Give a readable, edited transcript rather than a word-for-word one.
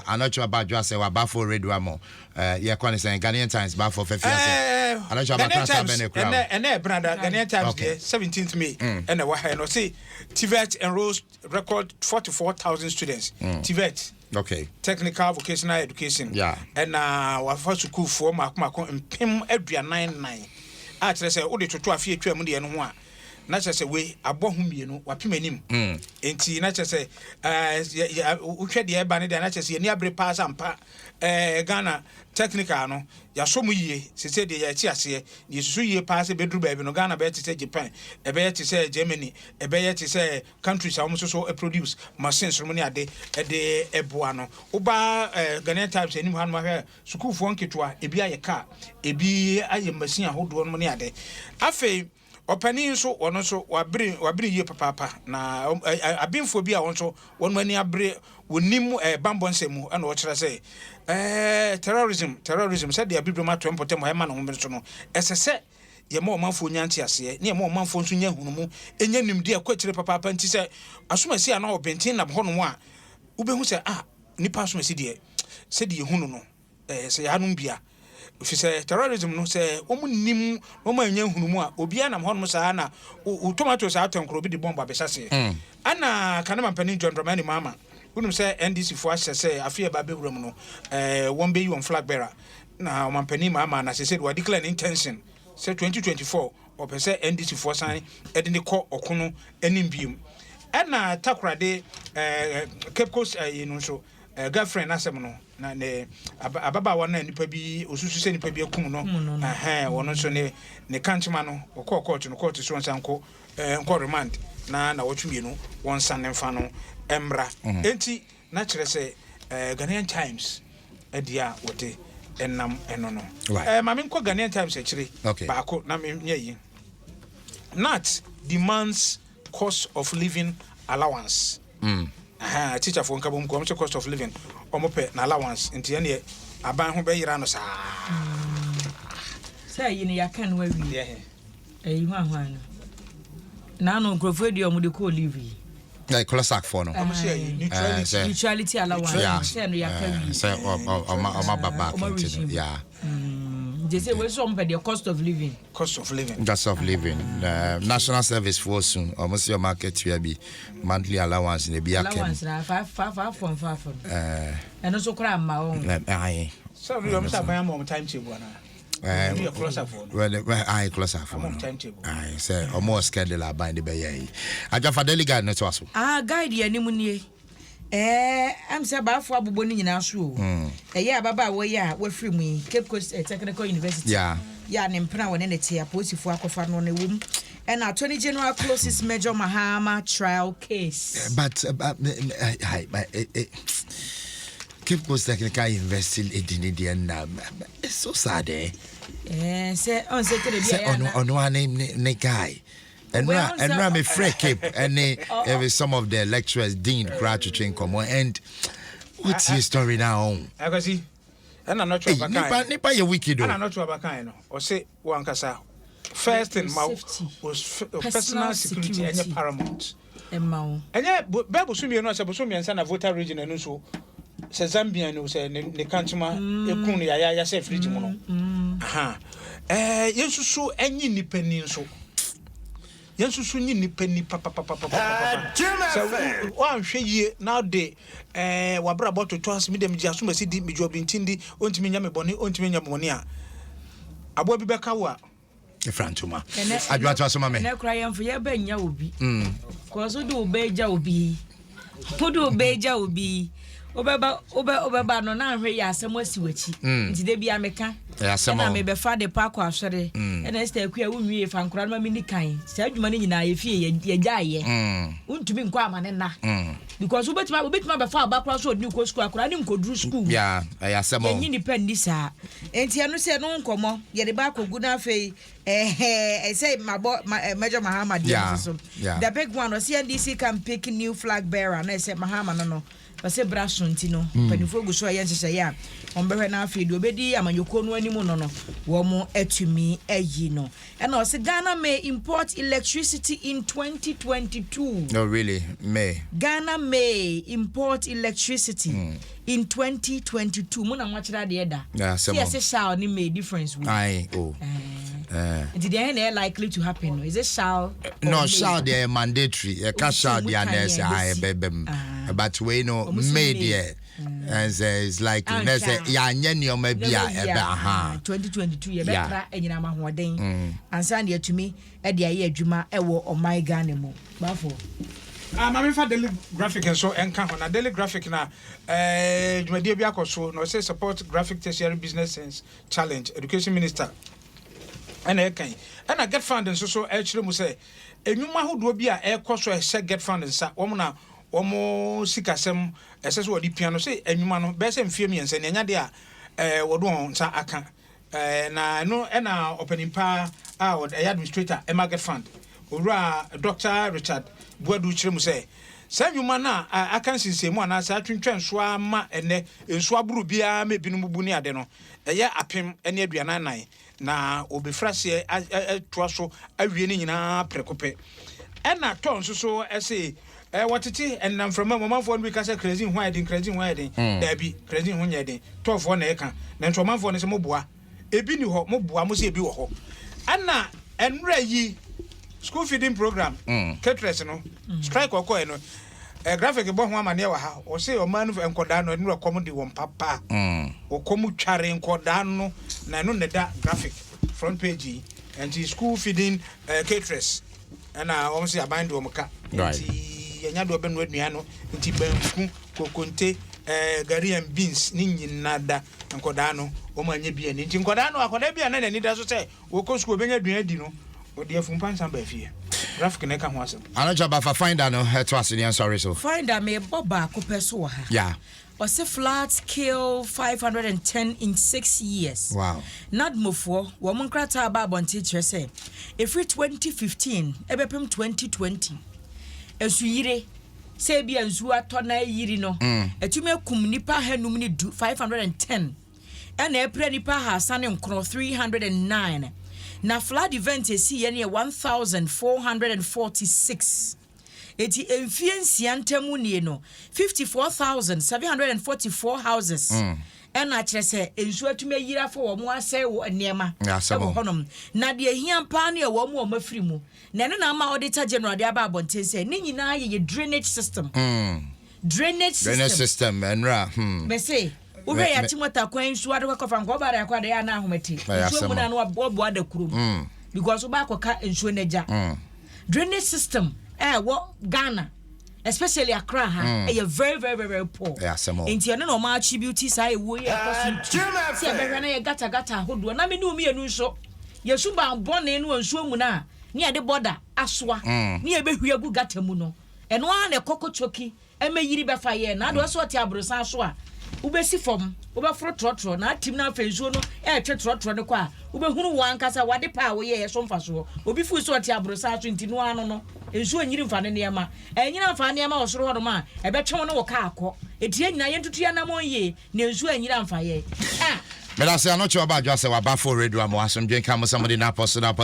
Yeah, anɔtwe aba adwo asɛ wabafo radio amɔ yɛkɔ ne sɛn Ghanaian Times bafo fɛfi ase anɔtwe aba Ghanaian krataa Times bɛ ne kura ɛnɛ ɛnɛ ɛbrada Ghanaian Times deɛ 17th May ɛna ɛwɔ ha yi no, ɔse TVET enrolls record 44,000 students. TVET, technical vocational education, ɛna wafa sukuufoɔ mako mako 44,000 a kyerɛ sɛ wode toto afe atwa mu deɛ no ho a, na kyerɛ sɛ wei abɔ ho mmienu wapem anim. Nti na kyerɛ sɛ wohwɛ deɛ ɛba no deɛ, na kyerɛ sɛ yɛni abere paa sɛ ampa Ghana technical no yɛasɔ mu yie. Sese deɛ yɛte aseɛ na yɛsusu yie paa sɛ bɛduru baabi no, Ghana bɛyɛ te sɛ Japan, ɛbɛyɛ te sɛ Germany, ɛbɛyɛ te sɛ countries a wɔn nso so produce machines no ne ade ɛde ɛboa no. Woba Ghanaian Times anim ha no, ahwɛ sukuufoɔ nketewa, ebi ayɛ car, ebi ayɛ machine ahodoɔ no ne ade. Afei ɔpanin nso, ɔno nso wabere wabere yie papaapa na abenfoɔ bi a wɔn nso wɔn ani abere wɔnim bambɔ nsɛm mu, ɛna ɔkyerɛ sɛ terrorism sɛdeɛ abibirem ato mpɔtam hɔ ɛma ne ho so no, ɛsɛ sɛ yɛma ɔmanfoɔ nya nteaseɛ ne yɛma ɔmanfoɔ nso nya hunumu, ɛnya nimdeɛ ɛkɔ akyire papaapa. Nti sɛ asomasi a na ɔbɛnten nam hɔnom a, wobɛhu sɛ ah, nipa asomasi deɛ, sɛdeɛ yɛhu no, sɛ yɛhanom bia ɛfiri sɛ terrorism no, sɛ wɔn nim na wɔn anya nhunumu a, obiara nam hɔnom saa na o tomatoes atɔ nkoro, obi de bɔmb abɛhyɛ aseɛ. Ɛna kanema mpanin John Dramani Mahama, wonim sɛ NDC foɔ ahyɛ sɛ afei ɛba bɛwura mu no, wɔn bɛyi wɔn flag bearer, na ɔmampanin Mahama na sɛ sɛ wɔa declare ne intention sɛ 2024 ɔpɛ sɛ NDC foɔ san ɛde ne kɔ ɔko no anim biem. Ɛna Takorade Cape Coast ɛyi no nso girlfriend n'asɛm no na ne ababaawa no a nipa bi osusu sɛ nipa bi akum no. Kum no. Ɛhɛn, wɔn nso ne kankyema no ɔkɔɔ court no, court so nsa nkɔ nkɔ remand na wɔtwe 2 wɔn nsa ne nfa no mmra. Enti na kyerɛ sɛ Ghanaian Times ɛdeɛ a wɔde ɛnam ɛno no. Maame, nkɔ Ghanaian Times akyire baako na menyɛ yi. GNAT demands cost of living allowance. Aha, teacherfoɔ nka bom kɔ ɔmo sɛ cost of living ɔmo pɛ na allowance, nti ɛneɛ aban ho bɛyera no saa. Sɛ ayi no yɛaka no awie. Deɛ he? Ɛyi ho ahwan no naano nkurɔfoɔ adi a ɔmode kɔɔ leave yi. Like CLOSSAG foɔ no. Ɔmo sɛ ayi neutrality. Neutrality allowance. Sɛ no yɛaka wie. Sɛ ɔma ba back. Ɔma nti no regime. Nti sɛ wei sɛ ɔmo pɛ deɛ cost of living. Cost of living. Cost of living. National service foɔ soon ɔmo sɛ ɔmo akatua bi, monthly allowance na ebi aka mu. Allowance na fa fa fa fɔ nfa fɔ no, ɛno nso koraa mma wɔn. Aye. Sɛ ɔmo yɛ ɔmo sɛ aban ama ɔmo timetable anaa? Ɛno yɛ CLOSSAG foɔ no. Well, aye, CLOSSAG foɔ Ama no. ɔmo timetable. Aye, sɛ ɔmo wɔ schedule aban de bɛyɛ yi. Adwafa, Daily Guide no to aso. Ah, Guide yɛ anim nie. Ɛɛ, sɛ baafo abobɔ no nyinaa so o, ɛyɛ ababaawa yi a wafiri mu yi, Cape Coast Technical University yɛ a ne mpena a wɔne ne te, apolisifoɔ akɔfa no no wɔ mu. Ɛna Attorney General closes Major Mahama trial case. But Cape Coast Technical University edi ne deɛ na it's so sad, eh? Ɛɛ, sɛ ɔn sɛ tɛlɛ bi sɛ a yɛ ɔno ana ɔno a ne guy ɛnura Well, ɛnura me frɛ Cape ɛne some of the lecturers, dean koraa twetwe nkɔmɔ and wotie story na ɔn. Akwasi, ɛna nɔtwe Hey, abakan. nipa yɛ wicked o. Ɛna nɔtwe abakan no, ɔse wankasa first thing ma Safety. was personal security ɛnyɛ security. paramount. Ɛma wo. Ɛnyɛ bɛɛ boso 2 sɛ boso 3 na Volta Region ɛno nso sɛ Zambia no sɛ ne kankyema ekun no yayaya sɛ fridge mu no. Aha, yɛn nso so ɛnyi nipa ni nso, yɛn nso so nyi nipa ni papapapapapa sɛ woanhwɛ yie na wode wabrabɔ toto ase, mi dɛm gye asomasi di megye ɔbɛntin di, ɔntumi nya me bɔne, ɔntumi nya me bɔne a, aboa bi bɛka wo a. Efra ntoma adwoa to aso ma me. Ɛnɛ kora yɛmfo yɛbɛ nya obi kɔɔ so de wo bɛ gya obi, wode wo bɛ gya obi, wobɛba wobɛba no na ahwɛ yɛ asɛm asi w'akyi. Nti da bia meka Ɛyɛ asɛm ɛna o. mebɛfa de pa akɔ asɔre, ɛna Esther Akua wonwie fa nkora no ma menni kan saa adwuma no nyinaa yɛfie yɛgyaayɛ. Wontumi nkɔ ama ne nna because wobɛtumi abɛfa aba koraa so ɔde ne kɔ sukuu, akora ne nkɔduru sukuu. Yeah, ɛyɛ asɛm o. Yɛnyi nipa nni saa, nti ɛno sɛ no nkɔmmɔ yɛde ba akɔgu no. Afei ɛhɛ ɛsɛ mabɔ Major Mahama deɛ nso so. The big one, ɔsɛ NDC can pick new flag bearer na ɛsɛ Mahama no, ɔsɛ bra so. Nti no mpanimfoɔ gu so a ɛyɛ nhyehyɛeɛ a wɔn bɛhwɛ no. Afei deɛ ɔbɛdi amanyɔkuo no anim no, wɔn atumi ayi no. Ɛna ɔsɛ Ghana may import electricity in 2022. No, really, may. Ghana may import electricity. In 2022 mo na moakyerɛ adeɛ da. Yeah, sɛ sɛ mo. Yɛsɛ shall ne may difference wo. Aye, oh. Eh. Nti deɛ ɛhe na ɛyɛ likely to happen no? Is it shall or No, may? shall deɛ mandatory. Yɛka Obi shall sɛ deɛ mu na ɛsɛ kan ayɛ yɛ bɛbɛ mu. Ah. But wei no, Ɔmo sɛ may may. deɛ ɛnsɛ it's likely. Na sɛ Anhwɛ a. yɛanyɛ nneɛma bi a Nneɛma ɛbɛ aha. 2022 yɛbɛkra anyinam ahoɔden ansa na yɛatumi de ayɛ adwuma ɛwɔ ɔman Ghana mu baafo. Ah, maame, fa Daily Graphic nso nka ho. Na Daily Graphic na dwumadie bi akɔ so na ɔsɛ "Support Graphic Tertiary Business Sense Challenge", Education Minister ɛna ɛkan. Ɛna GETFund nso so ɛkyerɛ mu sɛ enwuma ahodoɔ bi a ɛrekɔ so a ɛhyɛ GETFund nsa, wɔn na wɔn sikasɛm ɛsɛ sɛ wɔde pia no sɛ enwuma no bɛyɛ sɛ mfie 3 nea ɛnya deɛ a wɔde wɔn nsa aka. Na ɛno ɛna ɔpanin a ɛyɛ administrator ɛma GETFund, Owura Dr Richard Buadu, kyerɛ mu sɛ saa nnwuma no a aka nsensɛmu anaasɛ atwentwɛn so ama ɛnɛ nsuo aboro biara ma ebinom bu ne ade no ɛyɛ 1044, na obɛfiri aseɛ atoa so awie no nyinaa prɛko pɛ. Ɛna tɔ nso so ɛse wɔtete ɛnam mframa mu. Ɔmanfoɔ no bi ka sɛ kerosene ho ayɛ den, kerosene ho ayɛ den. Daabi, kerosene ho nyɛ den. Tɔɔfoɔ na ɛka, nanso ɔmanfoɔ no sɛ moboa, ebi ni hɔ, moboa mo sɛ ebi wɔ hɔ. Ɛna ɛnura yi school feeding program caterers no strike ɔkɔɛ no, Graphic bɔ ho amaneɛ wɔ ha. Ɔsɛ ɔman no nkɔdaa no ɛnura kɔm de wɔn papa, ɔkɔm tware nkɔdaa no, na ɛno na ɛda Graphic front page yi. Nti school feeding caterers ɛna wɔn sɛ aban de wɔn ka. Nti yɛnya de ɔbɛnoa aduane no, nti banku, kokonte, gari and beans ne nyinaa da nkɔdaa no wɔn anya bi ani. Nti nkɔdaa no, akɔdaa bi a na n'ani da so sɛ wɔkɔ sukuu ɔbɛnya aduane di no, wɔde afumpa nsa ba fie. Graphic na ɛka ho asɛm. Anadwo abafa Finder no ɛto ase ne yɛnsɔre so. Finder, mebɔ baako pɛ so wɔ ha. Ɔsɛ "Floods kill 510 in 6 years". NADMOfoɔ wɔn nkrataa ba abɔnten kyerɛ sɛ ɛfiri 2015 ɛbɛpem 2020, asuyire sɛ ebi a nsuo atɔ na ayiri no ɛtumi akum nipa 510, 510, ɛna ɛpira nipa 309, 309. Na flood event esi yɛ no yɛ 1446. Eti mfie 6 ntam nie no, 54,744 houses ɛna kyerɛ sɛ nsuo atumi ayiri afa wɔn, asɛe wɔ nneɛma Asɛm ɛwɔ o. hɔnom. Na deɛ ehia paa no yɛ wɔn mu a wɔn afiri mu, na ɛno na ama Auditor General de aba abɔnten sɛ ne nyinaa yɛ drainage system, drainage system. Drainage system ɛnura. Bɛsɛ wohwɛ yɛ Akyemɔta kwan nsuo ade kɔkɔfa nkɔ ɔba de akɔ ade yɛ ana ahomete Ɛyɛ nsuo mu asɛm na o. no wɔboa da kurom because woba akɔka nsuo no agya. Drainage system ɛwɔ Ghana, especially Accra ha, ɛyɛ very very very very poor. Ɛyɛ asɛm o. Nti ɛno na ɔmo attribute saa ewuo yi ɛkɔ so ntu sɛ ɛbɛhwɛ na yɛ gata gata ahodoɔ na me ne wo mmienu nso yɛsu ban bɔne no wɔ nsuo mu no a ne yɛde bɔda asoa ne yɛbɛhwie agu gata mu no, ɛno ara na ɛkɔkɔ twoki ɛmɛ yiri bɛfa yɛ na adeɛ ɔsɛ ɔte aborosan so a wobɛsi fam, wobɛforo trɔtrɔ na atim no afei nsuo no ɛɛtwe trɔtrɔ no kɔ a wobɛhunu wɔn ankasa wade pa a woyɛɛ so mfa soɔ. Obi firi sɛ ɔte aborosan so nti no ano no nsuo nyiri mfa ne nneɛma ɛnyina mfa nneɛma wɔ soro hɔnom a ɛbɛtwe wo ne wɔ kaa kɔ. Ɛtie nyinaa yɛntutu yɛn anammɔn yie na nsuo anyira mfa yɛ ah. Meda sɛ anɔkye ɔba adwo sɛ wabafo radio a ma wasomdwe nka mo sɛ mode no apɔ so no apɔ.